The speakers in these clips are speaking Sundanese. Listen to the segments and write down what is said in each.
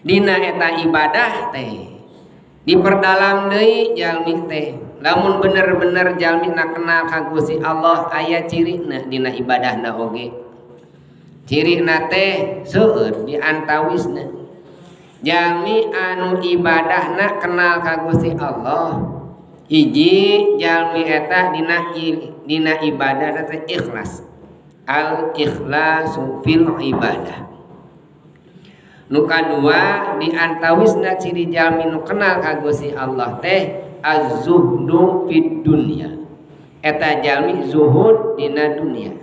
Dina eta ibadah teh diperdalam deui jalmi teh. Lamun bener-bener jalmi na kenal ka Gusti Allah, aya cirina dina ibadahna oge. Cirina teh seueur. Di antawisna, jalmi anu ibadahna kenal ka Gusti Allah, hiji, jalmi eta dina dina ibadah teh ikhlas, al ikhlasu fil ibadah. Nu kadua, di antawisna ciri jalmi nu kenal ka Gusti Allah teh az-zuhdu fid dunya, eta jalmi zuhud dina dunia.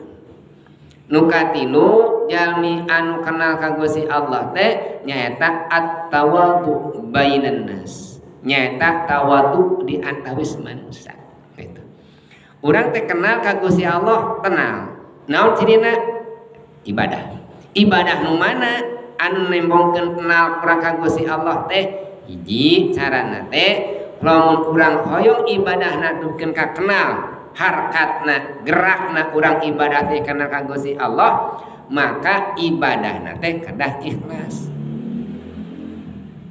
Nu katilu, jalmi anu kenal ka Gusti Allah teh nyaeta at-tawadu bainan nas, nyaeta tawadu di antawis manusia. Gitu. Urang teh kenal ka Gusti Allah, kenal naon cirina? Ibadah. Ibadah nu mana anu nembongkeun kenal urang ka Gusti Allah teh? Hiji carana teh, lamun urang hoyong ibadahna dukeun ka kenal, harkatna, gerakna urang ibadah teh kenal ka Gusti Allah, maka ibadahna teh kedah ikhlas.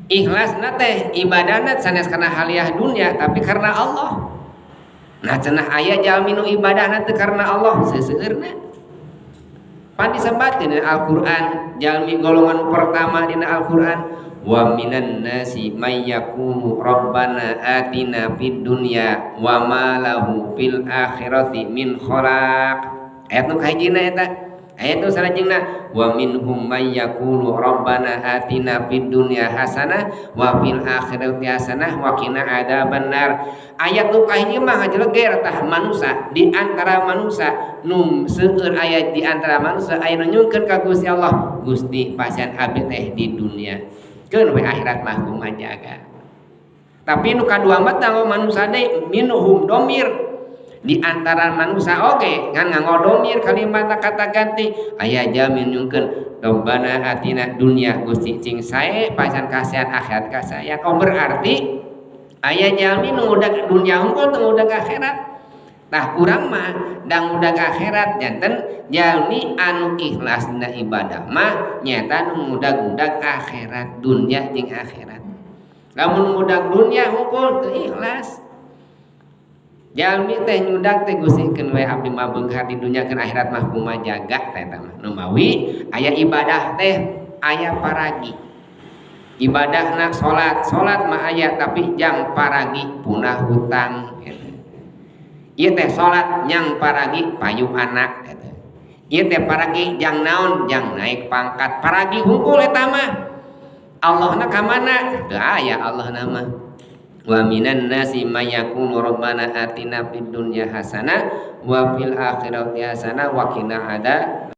Ikhlasna teh ibadahna sanes karena haliah dunia, tapi karena Allah. Nah, cenah aya jalmi nu ibadahna teh karena Allah seseueurna. Pan disebatkeun dina Al-Qur'an jalmi golongan pertama dina Al-Qur'an, wa minan nasi may yaqulu rabbana atina fid dunya wa ma lahu fil akhirati min khalaq. Ayat nu kahijina eta. Ayat nu salajengna, wa minhum may yaqulu rabbana atina fid dunya hasanah wa fil akhirati hasanah wa qina adzabannar. Ayat nu kahiji mah ngajeleger tah manusa. Di antara manusa nu seueur aya, di antara manusa aya nu nyungkeun ka Gusti Allah, "Gusti, pasihan abdi teh di dunia, keun we akhirat mah kumaha jaga." Tapi nu kadua mah tanggo manusa deui, minhum domir, di antara manusia oge ngan nganggo domir, kalimat kata ganti. Aya jalmi nyungkeun, "Rabbana atina dunya, Gusti, cing sae pasihan kasihan akhirat kasayang." Oh, berarti aya jalmi nu ngudag dunia hungkul, teu ngudag akhirat. Tah, urang mah da ngudag akhirat. Janten jalmi anu ikhlas dina ibadah mah nyaeta nu ngudag-ngudag akhirat, dunia jeung akhirat. Lamun ngudag dunia hungkul, teu ikhlas. Jalmi teh nyudag teh, "Gusti, keun we abdi mah beunghar di dunia, keun akhirat mah kumaha jaga." Teh eta mah numawi aya ibadah teh aya paragi. Ibadahna salat, salat mah aya, tapi jang paragi punah hutang gitu. Ieu teh salat jang paragi payu anak gitu. Ieu teh paragi jang naon, jang naik pangkat, paragi hungkul eta mah. Allahna ka mana? Teu aya Allahna mah. Wa minan nasi may yaqulu rabbana atina fid dunya hasanah wa fil akhirati hasanah wa qina adzaban.